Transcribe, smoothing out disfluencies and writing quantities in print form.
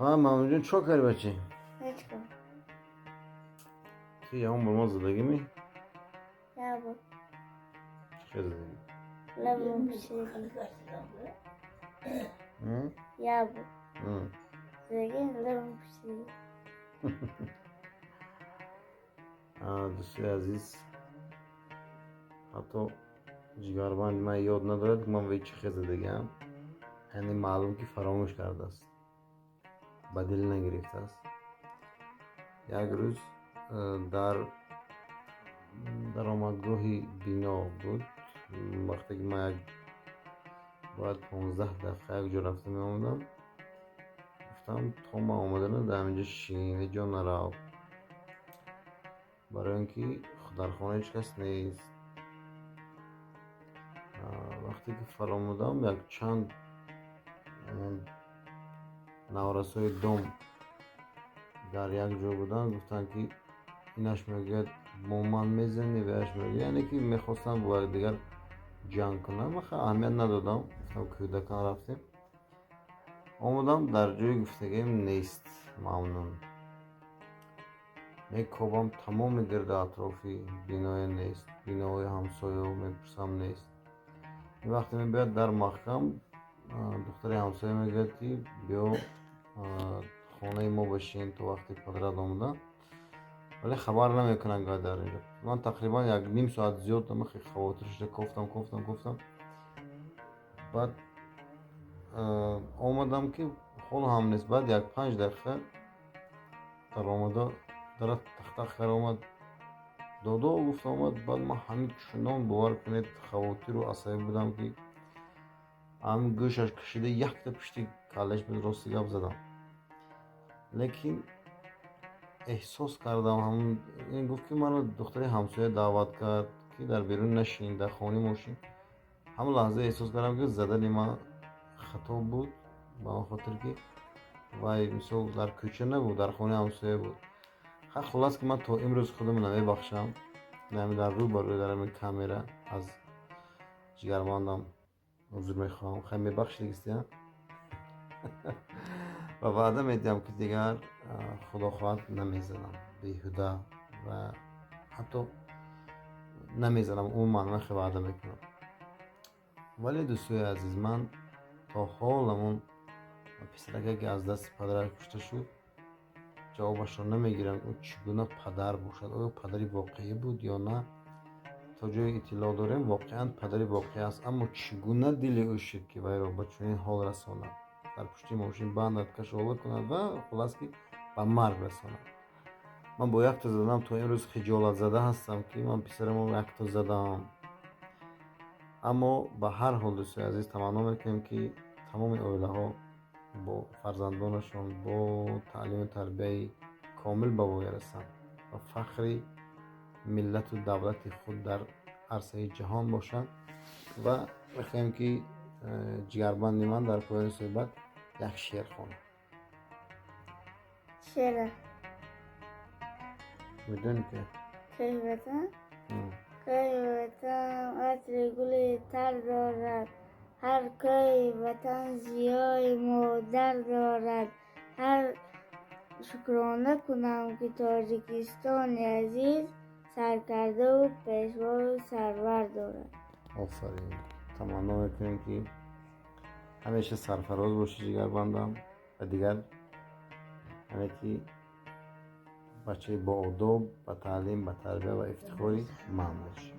Ха, Мамнунҷон, чӣ кардӣ, бача? Ҳеҷ кор. Ту ягон бор мо задагӣ? Я бор. Чӣ хел задагӣ? Лабам пӯшидагӣ. Я бор. Задагӣ, лабам пӯшидагӣ. Дӯстои азиз, ҳатто ҷигарбанди ман ёд надорад, ки ман ве чӣ хел задагиам. Яъне маълум, ки фаромӯш кардааст, ба дил нагирифтааст. Як рӯз дар даромадгоҳи бино буд, вақте ки ман як бояд 15 дақиқа як ҷо рафта меомадам. Гуфтам, то ман омадана дар ҳаминҷо шин, ҳеҷ ҷо нарав, барои он ки дар хона ҳеҷ кас нест. Вақте ки фаромудам, якчанд наврасои дом дар як ҷо буданд. Гуфтанд, ки инаш мегӯяд, бо ман мезанӣ, ваяш мегӯяд, яъне ки мехостанд бо якдигар ҷанг кунанд. Ман аҳамият надодам, гуфтам, кӯдакан, рафтем. Омадам, дар ҷои гуфтагиам нест Мамнун. Мекобам, тамоми гирду атрофи биное нест, биноҳои ҳамсоё мепурсам, нест. Вақте мебиёяд, дар маҳкам. Духтари ҳамсоя мегӯяд, ки биё, хонаи мо бошин, то вақте падарат омада. Вале хабар намекунанд га дар инҷо. Ман тақрибан як ним соат зиёд хавотир шуда кофтам, кофтам, кофтам. Баъд омадам, ки ҳоло ҳам нест. Баъд як 5 дақиқа даромада, дара тахтах карда омад. Додо гуфта омад. Баъд ман ҳамин чунон, бовар кунед, хавотиру асабӣ будам, ки ҳамин гӯшаш кашида, якта пушти каллаш буд, рости гап задам. Лекин эҳсос кардам, ҳамун ин гуфт, ки маро духтари ҳамсоя даъват кард, ки дар берун нашин, дар хонаи мо шин. Ҳамон лаҳза эҳсос кардам, ки задани ман хато буд, ба он хотир ки вай мисол дар кӯча набуд, дар хонаи ҳамсоя буд. Хуллас, ки ман то имрӯз худам намебахшам. Дар рӯ ба рӯ, дар ҳамин камера аз ҷигарбандам узр мехоҳам. Хай, мебахшӣ дигистия? Ва ваъда медиҳам, ки дигар, худо хоҳад, намезанам беҳуда ва ҳатто намезанам умуман. Ман хеле ваъда мекунам. Вале, дӯстои азиз, ман то ҳол ҳамон писараке, ки аз дасти падараш кушта шуд, ҷавобашро намегирам. Ӯ чӣ гуна падар бошад? Оё падари воқеӣ буд ё на? То ҷое иттилоъ дорем, воқеан падари воқеӣ аст, аммо чӣ гуна дили ӯ шуд, ки вайро ба чунин ҳол расонад, дар пушти мошин бандад, кашола кунад ва хуллас, ки ба марг расонад? Ман бо якто задам то имрӯз хиҷолатзада ҳастам, ки ман писарамро якто задам. Аммо ба ҳар ҳол, дӯстои азиз, таманно мекунем, ки тамоми оилаҳо бо фарзандонашон бо таълиму тарбияи комил ба воя расанд ва фахри миллату давлати худ дар арсаи ҷаҳон бошанд. Ва мехоҳем, ки ҷигарбанди ман дар поёни суҳбат як шеър хонад. Шеъра? Медонӣ ки? Кӯҳи ватан. Кӯҳи ватан атри гули тар дорад, ҳар кӯҳи ватан зиёи модар дорад. Ҳар шукрона кунам, ки Тоҷикистони азиз саркардаву пешвою сарвар дорад. Офарин! Таманно мекунем, ки ҳамеша сарфароз бошӣ, ҷигарбандам, ва дигар яъне ки бачаи боодоб, ба таълим, ба тарбия ва ифтихори ман бошӣ.